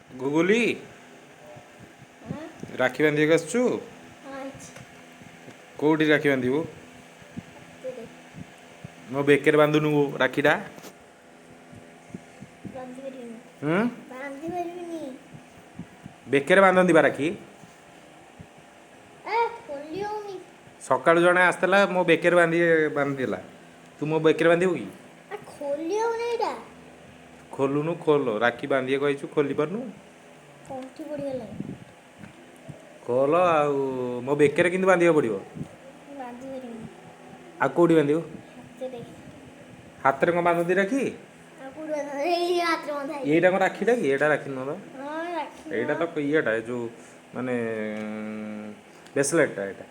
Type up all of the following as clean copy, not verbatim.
ଗୁଗୁଲି, ରାକ୍ଷୀ ବାନ୍ଧିବାକୁ ଆସିଛୁ? କେଉଁଠି ରାକ୍ଷୀ ବାନ୍ଧିବୁ? ମୋ ବେକରେ ବାନ୍ଧୁନୁ ରାକ୍ଷୀଟା। ହୁଁ, ବେକରେ ବାନ୍ଧନ୍ତି ବା ରାକ୍ଷୀ। ସକାଳୁ ଜଣେ ଆସିଥିଲା, ମୋ ବେକରେ ବାନ୍ଧି ବାନ୍ଧିଥିଲା। ତୁ ମୋ ବେକରେ ବାନ୍ଧିବୁ କି? ଖୋଲୁନୁ, ଖୋଲ। ରାକ୍ଷୀ ବାନ୍ଧିବାକୁ ଆଇଛୁ, ଖୋଲି ପାରୁନୁ? ଖୋଲ। ଆଉ ମୋ ବେକରେ କିନ୍ତୁ ବାନ୍ଧିବାକୁ ପଡ଼ିବ। ଆଉ କେଉଁଠି ବାନ୍ଧିବୁ? ହାତରେ କ'ଣ ବାନ୍ଧନ୍ତି ରାକ୍ଷୀ? ଏଇଟା କ'ଣ ରାକ୍ଷୀଟା କି? ଏଇଟା ରାକ୍ଷୀ ନୁହଁ ତ। ଏଇଟା ତ ଇଏଟା, ଏ ଯେଉଁ ମାନେ ବ୍ରେସଲେଟ୍ଟା ଏଇଟା।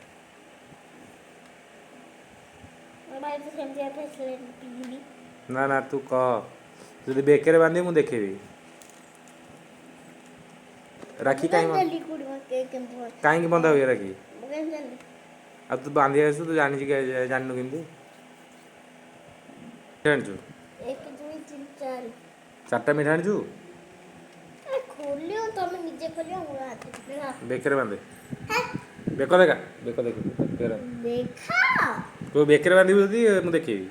ନା ନା, ତୁ କହ, ଯଦି ବେକରେ ବାନ୍ଧିବୁ ମୁଁ ଦେଖେଇବି। ରାକ୍ଷୀ କାହିଁ କାହିଁକି ବନ୍ଧା ହୁଏ ରାକ୍ଷୀ? ଆଉ ତୁ ବାନ୍ଧି ଆସିଛୁ, ତୁ ଜାଣିଛୁ କି ଜାଣିନୁ? କେମିତି ଜାଣିଛୁ? ଚାରିଟା ମିଠା ଆଣିଛୁ। ବେକରେ ବାନ୍ଧେ। ବେକ ଦେଖା, ବେକ ଦେଖ। ତୁ ବେକରେ ବାନ୍ଧିବୁ ଯଦି ମୁଁ ଦେଖେଇବି।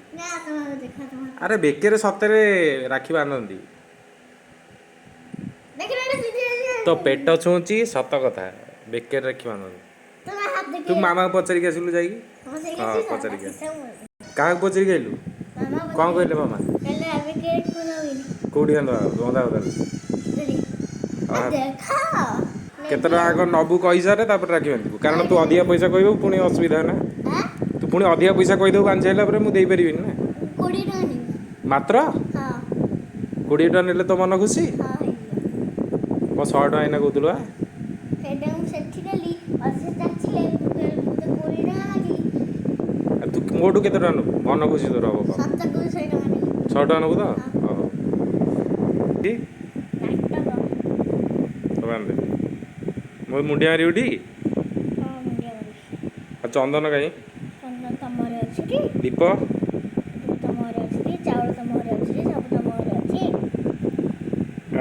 ଆରେ, ବେକରେ ସତରେ ରାକ୍ଷୀ ବାନ୍ଧନ୍ତି। ତୋ ପେଟ ଛୁଉଁଛି, ସତ କଥା, ବେକରେ ରାକ୍ଷୀ ବାନ୍ଧନ୍ତି। ତୁ ମାମାକୁ ପଚାରିକି ଆସିଲୁ ଯାଇକି? ହଁ, ପଚାରିକି। କାହାକୁ ପଚାରିକି ଆଇଲୁ? କ'ଣ କହିଲେ ମାମା? କୋଉଠି ବାନ୍ଧ? ବନ୍ଧା ତାହେଲେ। କେତେ ଟଙ୍କା କଣ ନବୁ କହିସାରେ, ତାପରେ ରାକ୍ଷୀ ବାନ୍ଧିବୁ। କାରଣ ତୁ ଅଧିକା ପଇସା କହିବୁ, ପୁଣି ଅସୁବିଧା ନା। ତୁ ପୁଣି ଅଧିକା ପଇସା କହିଦେବୁ, ବାନ୍ଧି ସାରିଲା ପରେ ମୁଁ ଦେଇପାରିବିନି ନା। ମାତ୍ର 20 ଟଙ୍କା ନେଲେ ତୋ ମନ ଖୁସି? କ'ଣ 100 ଟଙ୍କା ଏଇନା କହୁଥିଲୁ ବା? ତୁ ମୋଠୁ କେତେ ଟଙ୍କା ନେବୁ, ମନ ଖୁସି ତୋର ହବ? 100 ଟଙ୍କା ନେବୁ ତ? ହଉ, ବାନ୍ଧେ। ମୋ ମୁଣ୍ଡିଆ ମାରିବୁ ଟି? ଆଉ ଚନ୍ଦନ କାହିଁ? ଦୀପ?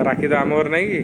ରାକ୍ଷୀ ତ ଆମ ଘରେ ନାହିଁ କି?